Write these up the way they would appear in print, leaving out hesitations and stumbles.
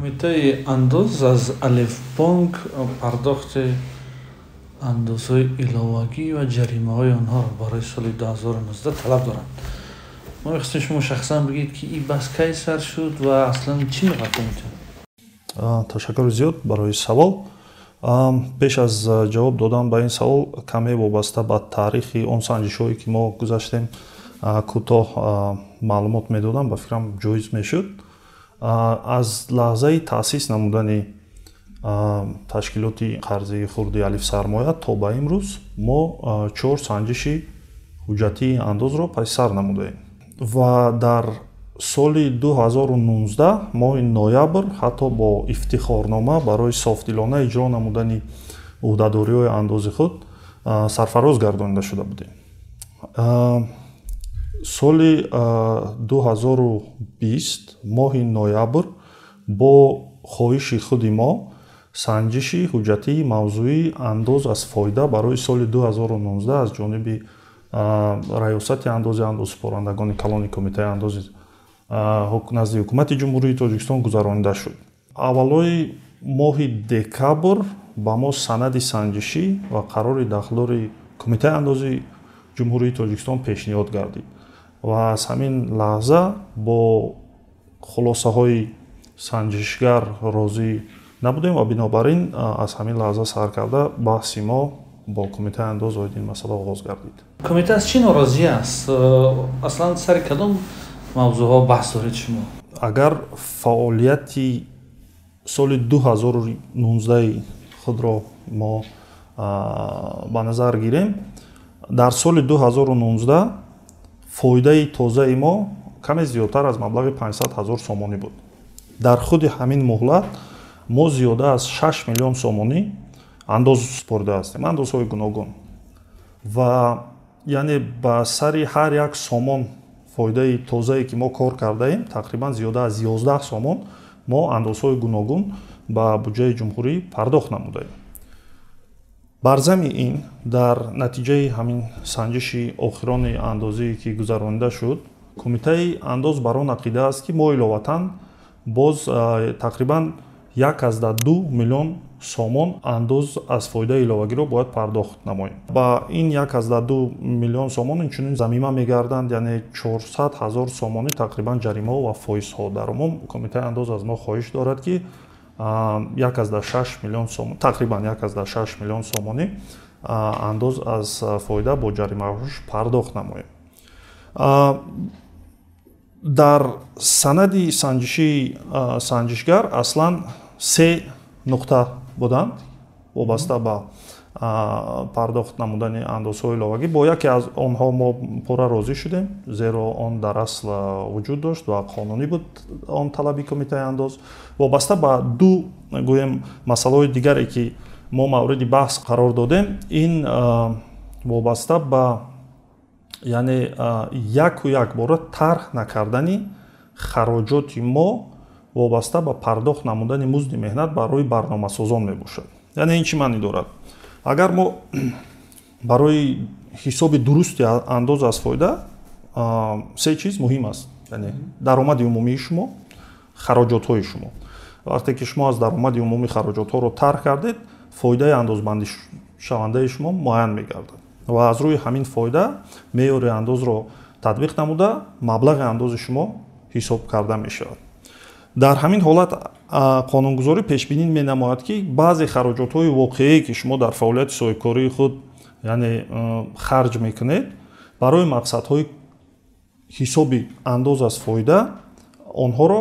Кумитаи андоз аз Алифбонк пардохти андозҳои иловагӣ ва ҷаримаҳои онҳоро барои соли 2019 талаб доранд. Мо мехостем, шумо шахсан бигӯед, ки ин баҳс кай сар шуд ва аслан чӣ мехоҳад кумита? Ташаккури зиёд барои савол. Пеш аз ҷавоб додан ба ин савол, каме вобаста ба таърихи он санҷишҳое, ки мо гузаштем, кӯтоҳ маълумот медодам, ба фикрам, ҷоиз мешуд. Аз лаҳзаи таъсис намудани ташкилоти қарзии хурди Алифсармоя то ба имрӯз мо чор санҷиши ҳуҷҷатии андозро паси сар намудаем ва дар соли 2019 моҳи ноябр ҳатто бо ифтихорнома барои софдилона иҷро намудани ӯҳдадориҳои андози худ сарфароз гардонида шуда будем. Соли 2020 моҳи ноябр бо хоҳиши худи мо санҷиши ҳуҷҷатии мавзӯи андоз аз фоида барои соли 2019 аз ҷониби Раёсати андози андозсупорандагони калони Кумитаи андози назди Ҳукумати Ҷумҳурии Тоҷикистон гузаронида шуд. Аввалои моҳи декабр ба мо санади санҷишӣ ва қарори дахлдори Кумитаи андози Ҷумҳурии Тоҷикистон пешниҳод гардид ва аз ҳамин лаҳза бо хулосаҳои санҷишгар розӣ набудем ва бинобар ин аз ҳамин лаҳза сар карда баҳси мо бо Кумитаи андоз оид ин масъала оғоз гардид. Кумита аз чӣ норозӣ аст? Аслан сари кадом мавзӯъҳо баҳс доред шумо? Агар фаъолияти соли 2019 худро мо ба назар гирем, дар соли 2019 фоидаи тозаи мо каме зиёдтар аз маблағи 500 ҳазор сомонӣ буд. Дар худи ҳамин муҳлат мо зиёда аз 6 миллион сомонӣ андоз супорида ҳастем, андозҳои гуногун, ва яъне ба сари ҳар як сомон фоидаи тозае, ки мо кор кардаем, тақрибан зиёда аз 11 сомон мо андозҳои гуногун ба буҷаи ҷумҳурӣ пардохт намудаем. Бар зами ин, дар натиҷаи ҳамин санҷиши охирони андозие, ки гузаронида шуд, Кумитаи андоз бар он ақида аст, ки мо иловатан боз тақрибан 1,2 миллион сомон андоз аз фоидаи иловагиро бояд пардохт намоем. Ба ин 1,2 миллион сомон инчунин замима мегарданд, яъне 400 ҳазор сомонӣ тақрибан ҷаримаҳо ва фоизҳо. Дар умум Кумитаи андоз аз мо хоҳиш дорад, ки 1,6 миллион сомон, тақрибан 1,6 миллион сомонӣ андоз аз фоида бо ҷаримаҳош пардохт намоем. Дар санади санҷишии санҷишгар аслан се нуқта буданд вобаста ба пардохт намудани андозҳои иловагӣ. Бо яке аз онҳо мо пурра розӣ шудем, зеро он дар асл вуҷуд дошт ва қонунӣ буд он талаби Кумитаи андоз. Вобаста ба ду, гӯем, масъалаҳои дигаре, ки мо мавриди баҳс қарор додем, ин вобаста ба, яъне, яку якбора тарҳ накардани хароҷоти мо вобаста ба пардохт намудани музди меҳнат барои барномасозон мебошад. Яъне ин чӣ маънӣ дорад? Агар мо барои ҳисоби дурусти андоз аз фоида се чиз муҳим аст, яъне даромади умумии шумо, хароҷотҳои шумо. Вақте ки шумо аз даромади умумӣ хароҷотҳоро тарҳ кардед, фоидаи андозбандишавандаи шумо муайян мегардад ва аз рӯи ҳамин фоида меъёри андозро татбиқ намуда, маблағи андози шумо ҳисоб карда мешавад. Дар ҳамин ҳолат қонунгузорӣ пешбинӣ менамояд, ки баъзе хароҷотҳои воқеие, ки шумо дар фаъолияти соҳибкории худ, яъне, харҷ мекунед, барои мақсадҳои ҳисоби андоз аз фоида онҳоро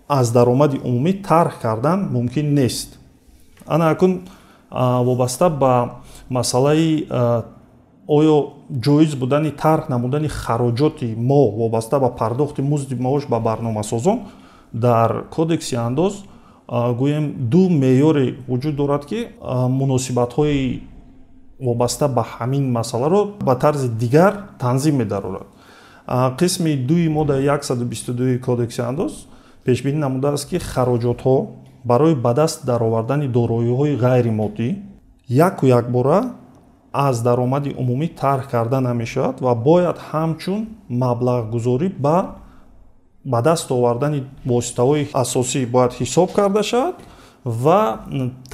аз даромади умумӣ тарҳ кардан мумкин нест. Ана акун вобаста ба масъалаи оё ҷоиз будани тарҳ намудани хароҷоти мо вобаста ба пардохти музди маош ба барномасозон, дар Кодекси андоз, гӯем, ду меъёре вуҷуд дорад, ки муносибатҳои вобаста ба ҳамин масъаларо ба тарзи дигар танзим медарорад. Қисми дуи моддаи 122 Кодекси андоз пешбинӣ намудааст, ки хароҷотҳо барои ба даст даровардани дороиҳои ғайримоддӣ яку якбора аз даромади умумӣ тарҳ карда намешавад ва бояд ҳамчун маблағгузорӣ ба ба даст овардани воситаҳои асосӣ бояд ҳисоб карда шавад ва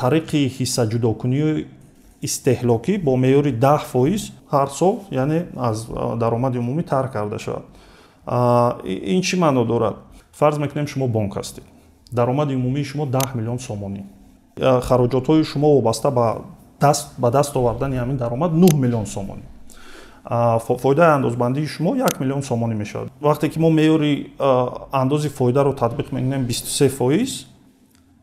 тариқи ҳиссаҷудокунии истеҳлокӣ бо меъёри 10% ҳар сол, яъне аз даромади умумӣ тарҳ карда шавад. Ин чӣ маъно дорад? Фарз мекунем, шумо бонк ҳастед, даромади умумии шумо 10 миллион сомонӣ, хароҷотҳои шумо вобаста ба даст овардани ҳамин даромад 9 миллион сомонӣ, фоидаи андозбандии шумо 1 миллион сомонӣ мешавад. Вақте ки мо меъёри андози фоидаро татбиқ мекунем 23%,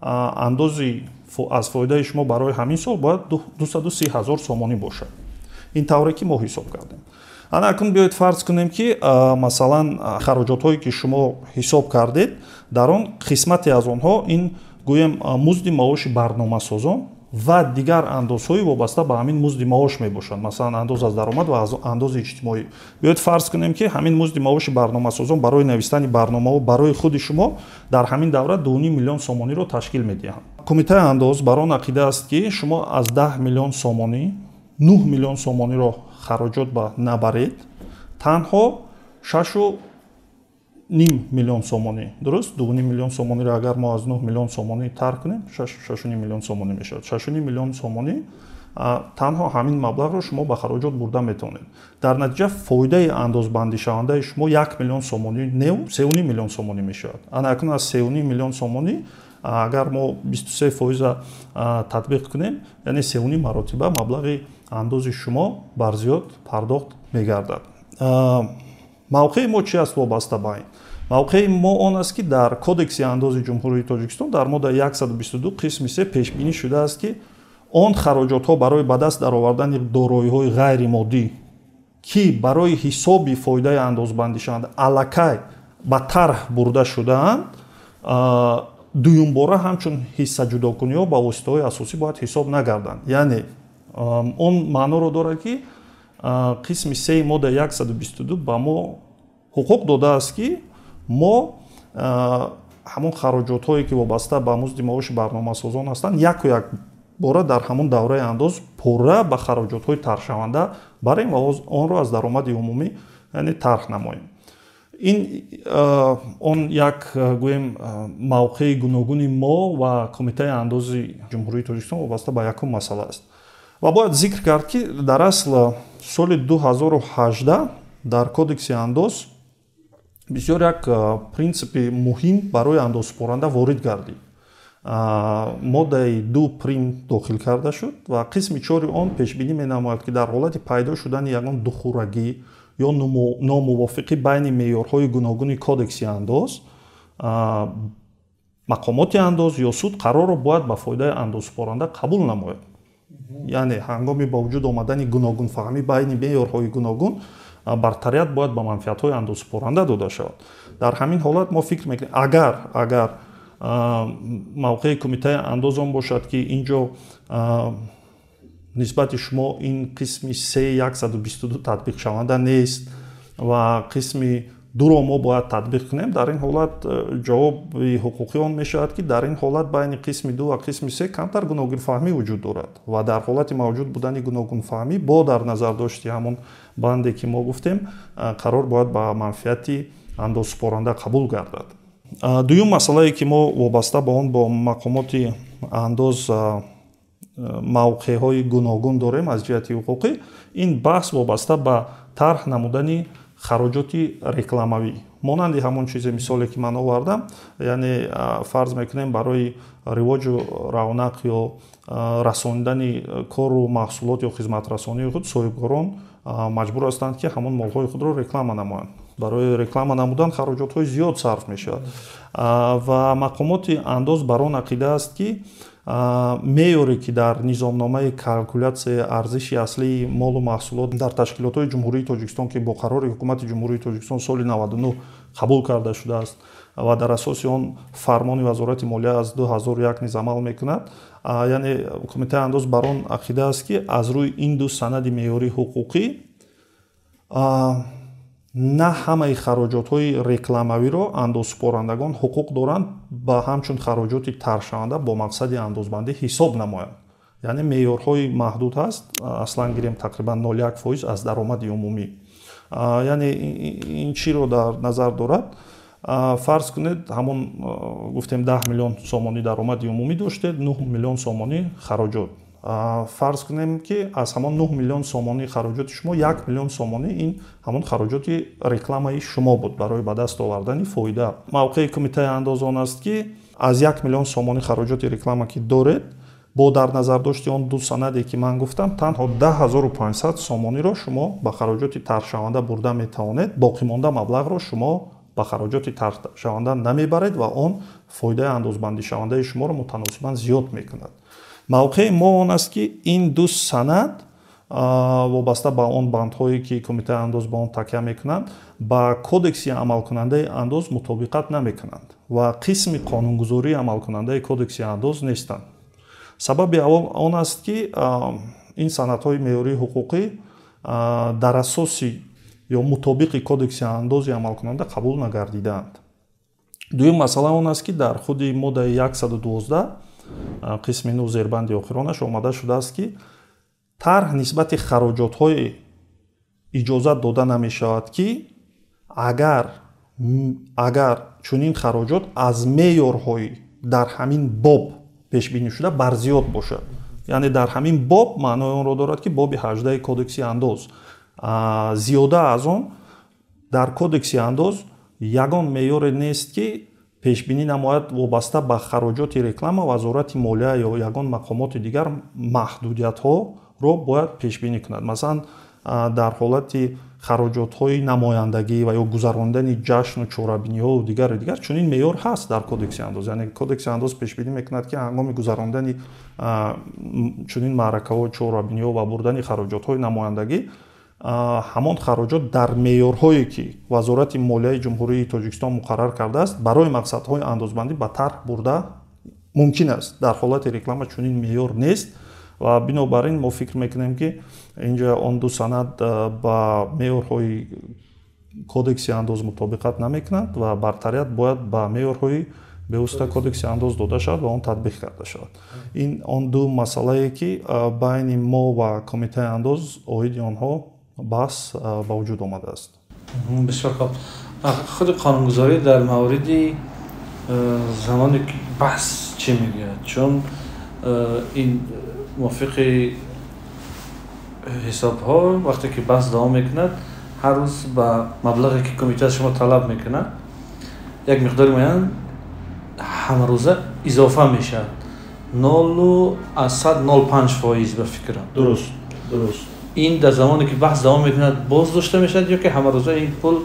андози аз фоидаи шумо барои ҳамин сол бояд 230 ҳазор сомонӣ бошад. Ин тавре ки мо ҳисоб кардем. Ана акнун биёед фарз кунем, ки масалан хароҷотҳое, ки шумо ҳисоб кардед, дар он қисмате аз онҳо ин, гӯем, музди маоши барномасозон ва дигар андозҳои вобаста ба ҳамин музди маош мебошанд, масалан андоз аз даромад ва андози иҷтимоӣ. Биёед фарз кунем, ки ҳамин музди маоши барномасозон барои навиштани барномаҳо барои худи шумо дар ҳамин давра 2,5 миллион сомониро ташкил медиҳанд. Кумитаи андоз бар он ақида аст, ки шумо аз 10 миллион сомонӣ 9 миллион сомониро хароҷот ба набаред, танҳо 6,5 миллион сомонӣ. Дуруст, 2,5 миллион сомониро агар мо аз 9 миллион сомонӣ тарҳ кунем, 6,5 миллион сомонӣ мешавад. 6,5 миллион сомонӣ, танҳо ҳамин маблағро шумо ба хароҷот бурда метавонед. Дар натиҷа фоидаи андозбандишавандаи шумо 1 миллион сомонӣ не, 3,5 миллион сомонӣ мешавад. Ана акнун аз 3,5 миллион сомонӣ агар мо 23 фоиза татбиқ кунем, яъне 3,5 маротиба маблағи андози шумо барзиёд пардохт мегардад. Мавқеи мо чи аст вобаста ба ин? Мавқеи мо он аст, ки дар Кодекси андози Ҷумҳурии Тоҷикистон дар моддаи 122 қисми 3 пешбинӣ шудааст, ки он хароҷотҳо барои ба даст даровардани дороиҳои ғайримоддӣ, ки барои ҳисоби фоидаи андозбандишаванда аллакай ба тарҳ бурда шудаанд, дуюмбора ҳамчун ҳиссаҷудокуниҳо ба воситаҳои асосӣ бояд ҳисоб нагарданд. Яъне он маъноро дорад, ки қисми 3 моддаи 122 ба мо ҳуқуқ додааст, ки мо ҳамон хароҷотҳое, ки вобаста ба музди маоши барномасозон ҳастанд, яку як бора дар ҳамон давраи андоз пурра ба хароҷотҳои тарҳшаванда барем ва онро аз даромади умумӣ, яъне, тарҳ намоем. Ин он як, гӯем, мавқеи гуногуни мо ва Кумитаи андози Ҷумҳурии Тоҷикистон вобаста ба якум масъала аст. Ва бояд зикр кард, ки дар асл соли 2018 дар Кодекси андоз бисёр як принсипи муҳим барои андозсупоранда ворид гардид. Моддаи 2 прим дохил карда шуд ва қисми 4-и он пешбинӣ менамояд, ки дар ҳолати пайдо шудани ягон духурагӣ ё номувофиқӣ байни меъёрҳои гуногуни Кодекси андоз, мақомоти андоз ё суд қарорро бояд ба фоидаи андозсупоранда қабул намояд. Яъне ҳангоми ба вуҷуд омадани гуногунфаҳмӣ байни меъёрҳои гуногун бартарият бояд ба манфиатҳои андозсупоранда дода шавад. Дар ҳамин ҳолат мо фикр мекунем, агар мавқеи Кумитаи андоз он бошад, ки ин ҷо нисбати шумо ин қисми 3 122 татбиқшаванда нест ва қисми 2-ро мо бояд татбиқ кунем, дар ин ҳолат ҷавоби ҳуқуқӣ он мешавад, ки дар ин ҳолат байни қисми 2 ва қисми 3 камтар гуногунфаҳмӣ вуҷуд дорад ва дар ҳолати мавҷуд будани гуногунфаҳмӣ бо дар назар дошти ҳамон банде, ки мо гуфтем, қарор бояд ба манфиати андозсупоранда қабул гардад. Дуюм масъалае, ки мо вобаста ба он бо мақомоти андоз мавқеъҳои гуногун дорем аз ҷиҳати ҳуқуқӣ, ин баҳс вобаста ба тарҳ намудани хароҷоти рекламавӣ, монанди ҳамон чизе, мисоле, ки ман овардам. Яъне фарз мекунем, барои ривоҷу равнақ ё расонидани кору маҳсулот ё хизматрасонии худ соҳибкорон маҷбур ҳастанд, ки ҳамон молҳои худро реклама намоянд. Барои реклама намудан хароҷотҳои зиёд сарф мешавад ва мақомоти андоз бар он ақида аст, ки меъёре, ки дар низомномаи калкулятсияи арзиши аслии молу маҳсулот дар ташкилотҳои Ҷумҳурии Тоҷикистон, ки бо қарори Ҳукумати Ҷумҳурии Тоҷикистон соли 99 қабул карда шудааст ва дар асоси он фармони Вазорати молия аз 2001 низ амал мекунад, яъне Кумитаи андоз бар он ақида аст, ки аз рӯи ин ду санади меъёрии ҳуқуқӣ на ҳамаи хароҷотҳои рекламавиро андозсупорандагон ҳуқуқ доранд ба ҳамчун хароҷоти тарҳшаванда бо мақсади андозбандӣ ҳисоб намоянд. Яъне меъёрҳои маҳдуд ҳаст, аслан гирем, тақрибан 0,1% аз даромади умумӣ. Яъне ин чиро дар назар дорад? Фарз кунед, ҳамон гуфтем 10 миллион сомонӣ даромади умумӣ доштед, 9 миллион сомонӣ хароҷот. Фарз кунем, ки аз ҳамон 9 миллион сомонӣ хароҷоти шумо 1 миллион сомонӣ ин ҳамон хароҷоти рекламаи шумо буд барои ба даст овардани фоида. Мавқеи Кумитаи андоз он аст, ки аз 1 миллион сомонӣ хароҷоти реклама ки доред, бо дар назардошти он ду санаде ки ман гуфтам, танҳо 10 500 сомониро шумо ба хароҷоти тарҳшаванда бурда метавонед. Боқимонда маблағро шумо ба хароҷоти тарҳшаванда намебаред ва он фоидаи андозбандишавандаи шуморо мутаносибан зиёд мекунад. Мавқеи мо он аст, ки ин ду санад, вобаста ба он бандҳое ки Кумитаи андоз ба он такя мекунанд, ба кодекси амалкунандаи андоз мутобиқат намекунанд ва қисми қонунгузории амалкунандаи кодекси андоз нестанд. Сабаби аввал он аст, ки ин санадҳои меъёрии ҳуқуқӣ дар асоси ё мутобиқи кодекси андози амалкунанда қабул нагардидаанд. Дуюм масъала он аст, ки дар худи моддаи 112 қисми 9, зербанди охиронаш омада шудааст, ки тарҳ нисбати хароҷотҳое иҷозат дода намешавад, ки агар чунин хароҷот аз меъёрҳои дар ҳамин боб пешбинӣ шуда барзиёд бошад. Яъне дар ҳамин боб маънои онро дорад, ки боби 18 кодекси андоз. Зиёда аз он, дар кодекси андоз ягон меъёре нест, ки пешбинӣ намояд, вобаста ба хароҷоти реклама Вазорати молия ё ягон мақомоти дигар маҳдудиятҳоро бояд пешбинӣ кунад. Масалан, дар ҳолати хароҷотҳои намояндагӣ ва ё гузарондани ҷашну чорабиниҳову дигару дигар чунин меъёр ҳаст дар кодекси андоз. Яъне кодекси андоз пешбинӣ мекунад, ки ҳангоми гузарондани чунин маъракаҳо, чорабиниҳо ва бурдани хароҷотҳои намояндагӣ, ҳамон хароҷот дар меъёрҳое ки Вазорати молияи Ҷумҳурии Тоҷикистон муқаррар кардааст, барои мақсадҳои андозбандӣ ба тарҳ бурда мумкин аст. Дар ҳолати реклама чунин меъёр нест ва бинобар ин мо фикр мекунем, ки инҷа он ду санад ба меъёрҳои кодекси андоз мутобиқат намекунад ва бартарият бояд ба меъёрҳои бевосита кодекси андоз дода шавад ва он татбиқ карда шавад. Ин он ду масъалае ки байни мо ва Кумитаи андоз оиди онҳо баҳс ба вуҷуд омадааст. Бисёр хуб. Худи қонунгузорӣ дар мавриди замоне ки баҳс чӣ мегӯяд? Чун ин мувофиқи ҳисобҳо, вақте ки баҳс давом мекунад, ҳар рӯз ба маблағе ки кумита аз шумо талаб мекунад, як миқдори муайян ҳамарӯза изофа мешавад, 0,05%, ба фикрам. Дуруст. Ин дар замоне ки баҳс давом мекунад, боз дошта мешавад ё ки ҳамарӯза ин пул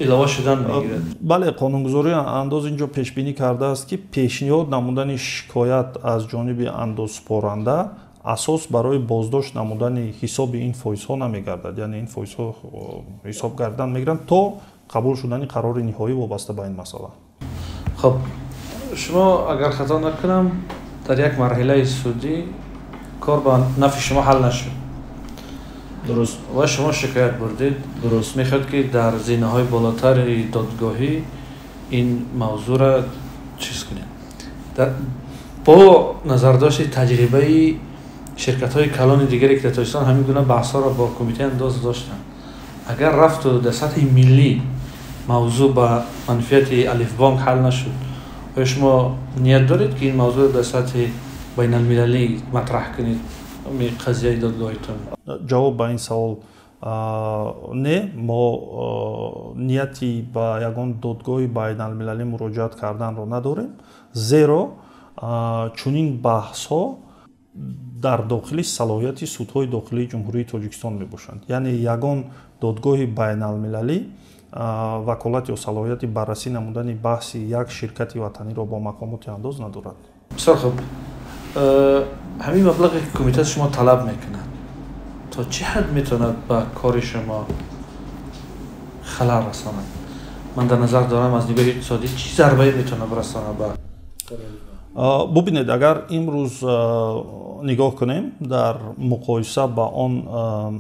илова шудан мегирад? Бале, қонунгузории андоз инҷо пешбинӣ кардааст, ки пешниҳод намудани шикоят аз ҷониби андозсупоранда асос барои боздошт намудани ҳисоби ин фоизҳо намегардад. Яъне ин фоизҳо ҳисоб гардан мегиранд то қабул шудани қарори ниҳоӣ вобаста ба ин масъала. Хуб, шумо, агар хато накунам, дар як марҳилаи судӣ кор ба нафъи шумо ҳал нашуд. Дуруст. Ва шумо шикоят бурдед. Дуруст. Мехоҳед, ки дар зинаҳои болотари додгоҳӣ ин мавзӯъро чиз кунед. Бо назардошти таҷрибаи ширкатҳои калони дигаре, ки дар Тоҷикистон ҳамин гуна баҳсҳоро бо Кумитаи андоз доштанд, агар рафту дар сатҳи миллӣ мавзӯъ ба манфиати Алифбонк ҳал нашуд, оё шумо ният доред, ки ин мавзӯъро дар сатҳи байналмилалӣ матраҳ кунед, қазияи додгоҳитон? Ҷавоб ба ин савол: не, мо нияти ба ягон додгоҳи байналмилалӣ муроҷиат карданро надорем, зеро чунин баҳсҳо дар дохили салоҳияти судҳои дохилии Ҷумҳурии Тоҷикистон мебошанд. Яъне ягон додгоҳи байналмилалӣ ваколат ё салоҳияти баррасӣ намудани баҳси як ширкати ватаниро бо мақомоти андоз надорад. Бисёр хуб. Ҳамин маблағе ки кумита шумо талаб мекунад, то чӣ ҳад метавонад ба кори шумо халал расонад? Ман дар назар дорам, аз нигоҳи иқтисодӣ чӣ зарбае метавонад расонад ба Бубинед, агар имрӯз нигоҳ кунем, дар муқоиса ба он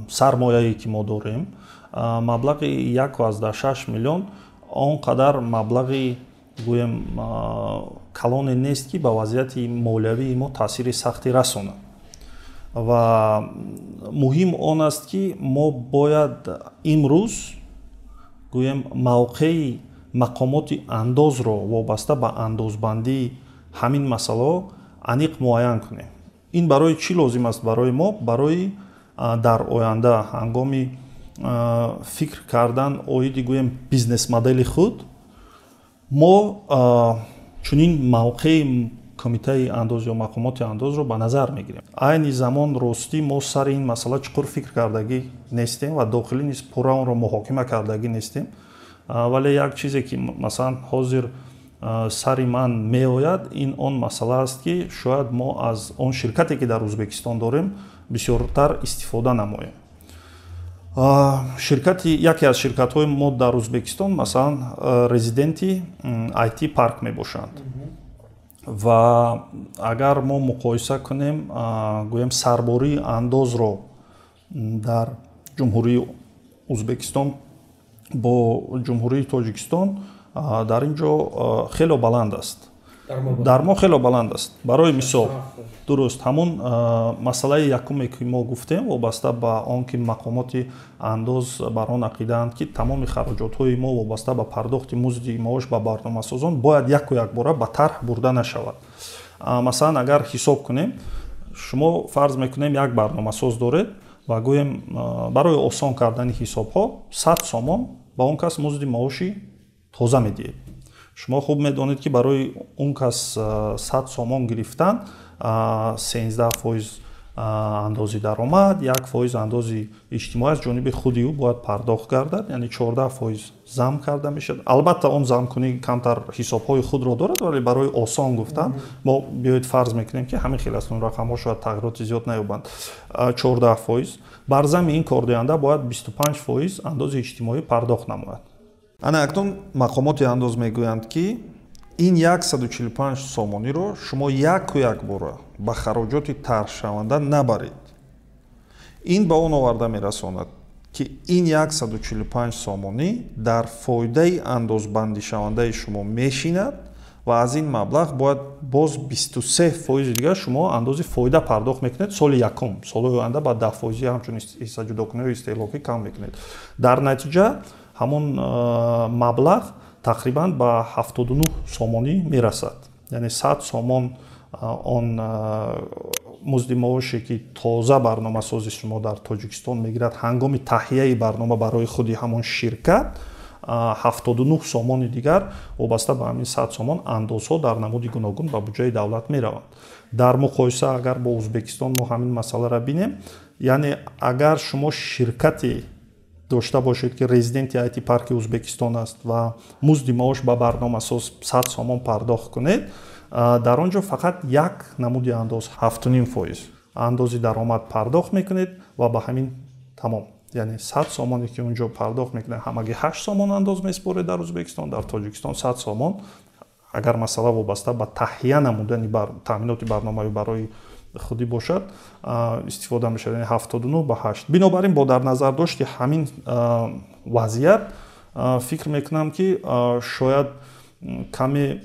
сармояе ки мо дорем, маблағи 1,6 миллион он қадар маблағи, гӯем, калоне нест, ки ба вазъияти молиявии мо таъсири сахте расонад. Ва муҳим он аст, ки мо бояд имрӯз, гӯем, мавқеи мақомоти андозро вобаста ба андозбандии ҳамин масъалаҳо аниқ муайян кунем. Ин барои чӣ лозим аст барои мо? Барои дар оянда ҳангоми фикр кардан оиди, гӯем, бизнес-модели худ мо чунин мавқеи кумитаи андоз ё мақомоти андозро ба назар мегирем. Айни замон, ростӣ, мо сари ин масъала чуқур фикр кардагӣ нестем ва дохилӣ низ пурра онро муҳокима кардагӣ нестем. Вале як чизе, ки масалан ҳозир сари ман меояд, ин он масъала аст, ки шояд мо аз он ширкате, ки дар Ӯзбекистон дорем, бисёртар истифода намоем. Ширкати, яке аз ширкатҳои мо дар Ӯзбекистон, масалан, резиденти IT парк мебошанд ва агар мо муқоиса кунем, гӯем, сарбории андозро дар Ҷумҳурии Ӯзбекистон бо Ҷумҳурии Тоҷикистон, дар ин ҷо хело баланд аст, дар мо хело баланд аст. Барои мисол, дуруст, ҳамун масъалаи якуме, ки мо гуфтем, вобаста ба он ки мақомоти андоз бар он ақидаанд, ки тамоми хароҷотҳои мо вобаста ба пардохти музди маош ба барномасозон бояд яку якбора ба тарҳ бурда нашавад. Масалан, агар ҳисоб кунем, шумо, фарз мекунем, як барномасоз доред ва, гӯем, барои осон кардани ҳисобҳо 100 сомон ба он кас музди маоши тоза медиҳед. Шумо хуб медонед, ки барои он кас 100 сомон гирифтан 13% андози даромад, 1% андози иҷтимоӣ аз ҷониби худи ӯ бояд пардохт гардад, яъне 14% зам карда мешавад. Албатта, он замкунӣ камтар ҳисобҳои худро дорад, вале барои осон гуфтан мо биёед фарз мекунем, ки ҳамин хел аст. Он рақамҳо шояд тағйироти зиёд наёбанд. 14% бар зами ин кордиҳанда бояд 25% андози иҷтимоӣ пардохт намояд. Ана акнун мақомоти андоз мегӯянд, ки ин 145 сомониро шумо яку якбора ба хароҷоти тарҳшаванда набаред. Ин ба он оварда мерасонад, ки ин 145 сомонӣ дар фоидаи андозбандишавандаи шумо мешинад ва аз ин маблағ бояд боз 23 фоизи дигар шумо андози фоида пардохт мекунед соли якум. Солҳои оянда ба 10 фоизӣ ҳамчун ҳиссаҷудокуниҳои истеҳлокӣ кам мекунед. Дар натиҷа ҳамон маблағ тақрибан ба 79 сомонӣ мерасад, яъне 100 сомон он музди маоше, ки тоза барномасози шумо дар Тоҷикистон мегирад ҳангоми таҳияи барнома барои худи ҳамон ширкат, 79 сомони дигар вобаста ба ҳамин 100 сомон андозҳо дар намуди гуногун ба буҷаи давлат мераванд. Дар муқоиса агар бо Ӯзбекистон мо ҳамин масъаларо бинем, яъне агар шумо ширкате дошта бошед, ки резиденти IT парки Ӯзбекистон аст ва музди маош ба барномасоз 100 сомон пардохт кунед, дар он ҷо фақат як намуди андоз, 7,5% андози даромад пардохт мекунед ва ба ҳамин тамом. Яъне 100 сомоне, ки он ҷо пардохт мекунед, ҳамагӣ 8 сомон андоз месупоред дар Ӯзбекистон. Дар Тоҷикистон 100 сомон, агар масъала вобаста ба таҳия намудани таъминоти барномавӣ барои худӣ бошад, истифода мешавад, яъне 79 ба 8. Бинобар ин, бо дар назар дошти ҳамин вазъият, фикр мекунам, ки шояд каме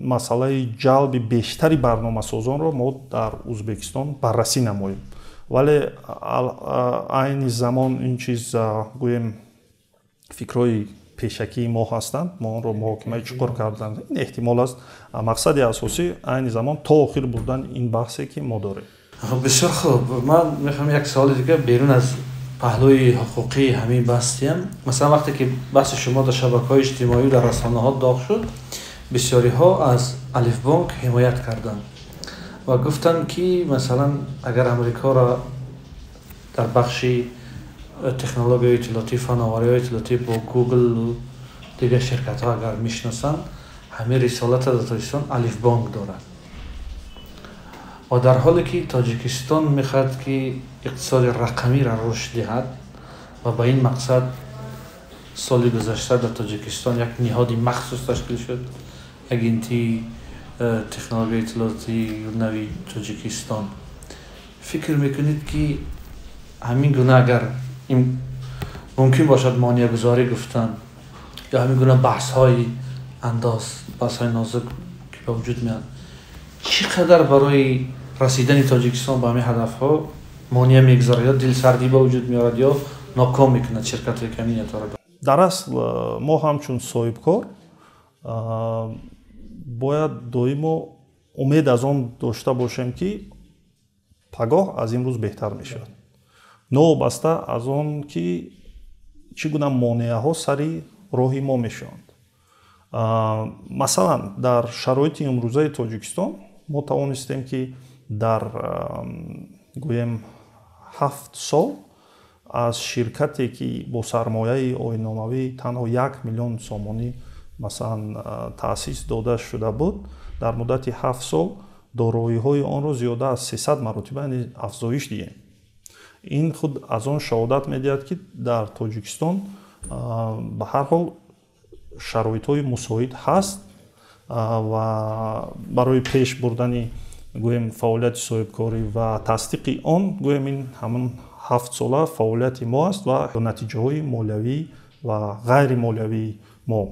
масъалаи ҷалби бештари барномасозонро мо дар Ӯзбекистон баррасӣ намоем. Вале айни замон ин чиз, гӯем, фикрҳои пешакии мо ҳастанд, мо онро муҳокимаи чуқур кардан ин эҳтимол аст. Мақсади асосӣ айни замон то охир бурдан ин баҳсе, ки мо дорем. Бисёр хуб. Ман мехоҳам як саволи дигар берун аз паҳлӯи ҳуқуқии ҳамин баҳсиям. Масалан, вақте ки баҳси шумо дар шабакаҳои иҷтимоӣ, дар расонаҳо доғ шуд, бисёриҳо аз Алифбонк ҳимоят карданд ва гуфтанд, ки масалан, агар Амрикоро дар бахши технологияи иттилоотӣ, фановариҳои иттилоотӣ бо Гуглу дигар ширкатҳо агар мешиносанд, ҳамин рисолатро дар Тоҷикистон Алифбонк дорад ва дар ҳоле ки Тоҷикистон мехоҳад, ки иқтисоди рақамиро рушд диҳад ва ба ин мақсад соли гузашта дар Тоҷикистон як ниҳоди махсус ташкил шуд, Агентии технологияи иттилооти нави Тоҷикистон, фикр мекунед, ки ҳамин гуна, агар мумкин бошад монеагузорӣ гуфтан ё ҳамин гуна баҳсҳои андоз, баҳсҳои нозук, ки ба вуҷуд меояд, чӣ қадар барои расидани Тоҷикистон ба ҳамин ҳадафҳо монеа мегузорад ё дилсардӣ ба вуҷуд меорад ё ноком мекунад ширкатҳои ки ҳамин ниятҳоро? Дар асл, мо ҳамчун соҳибкор Бояд доимо умед аз он дошта бошем, ки пагоҳ аз имрӯз беҳтар мешавад, новобаста аз он ки чӣ гуна монеаҳо сари роҳи мо мешаванд. Масалан, дар шароити имрӯзаи Тоҷикистон мо тавонистем, ки дар, гӯем, 7 сол аз ширкате, ки бо сармояи оинномавӣ танҳо 1 миллион сомонӣ, масалан, таъсис дода шуда буд, дар муддати 7 сол дороиҳои онро зиёда аз 300 маротиба, яъне, афзоиш диҳем. Ин худ аз он шаҳодат медиҳад, ки дар Тоҷикистон ба ҳар ҳол шароитҳои мусоид ҳаст ва барои пеш бурдани, гӯем, фаъолияти соҳибкорӣ. Ва тасдиқи он, гӯем, ин ҳамон 7-сола фаъолияти мо аст ва натиҷаҳои молиявӣ ва ғайримолиявии мо.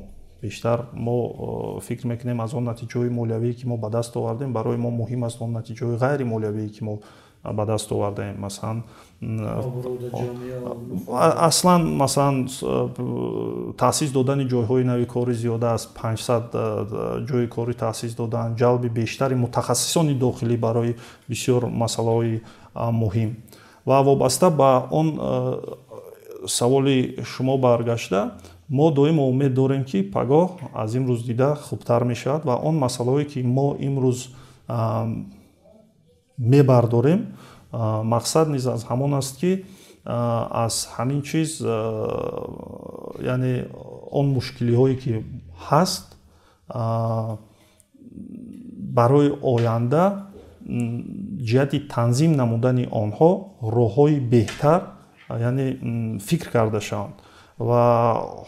Бештар мо фикр мекунем аз он натиҷаҳои молиявие, ки мо ба даст овардем. Барои мо муҳим аст он натиҷаҳои ғайримолиявие, ки мо ба даст овардаем. Масалан, аслан, масалан, таъсис додани ҷойҳои нави корӣ, зиёда аз 500 ҷойи корӣ таъсис додан, ҷалби бештари мутахассисони дохилӣ барои бисёр масъалаҳои муҳим. Ва вобаста ба он саволи шумо баргашта, мо доимо умед дорем, ки пагоҳ аз имрӯз дида хубтар мешавад ва он масъалаҳое, ки мо имрӯз мебардорем, мақсад низ аз ҳамон аст, ки аз ҳамин чиз, яъне он мушкилиҳое, ки ҳаст, барои оянда ҷиҳати танзим намудани онҳо роҳҳои беҳтар, яъне, фикр карда шаванд. Ва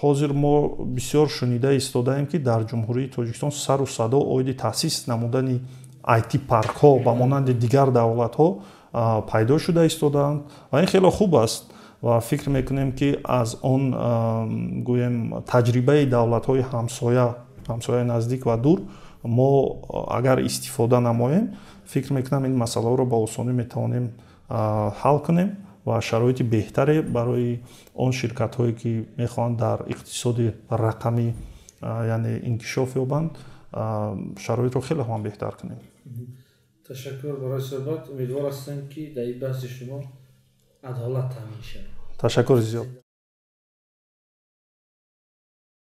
ҳозир мо бисёр шунида истодаем, ки дар Ҷумҳурии Тоҷикистон сару садо оиди таъсис намудани IT паркҳо ба монанди дигар давлатҳо пайдо шуда истодаанд ва ин хеле хуб аст. Ва фикр мекунем, ки аз он, гӯем, таҷрибаи давлатҳои ҳамсоя, ҳамсояи наздик ва дур мо агар истифода намоем, фикр мекунам, ин масъалаҳоро ба осонӣ метавонем ҳал кунем ва шароити беҳтаре барои он ширкатҳое, ки мехоҳанд дар иқтисоди рақамӣ, яъне, инкишоф ёбанд, шароитро хеле ҳам беҳтар кунем. Ташаккур барои суҳбат. Умедвор ҳастем, ки дар ин баҳси шумо адолат таъмин шавад. Ташаккури зиёд.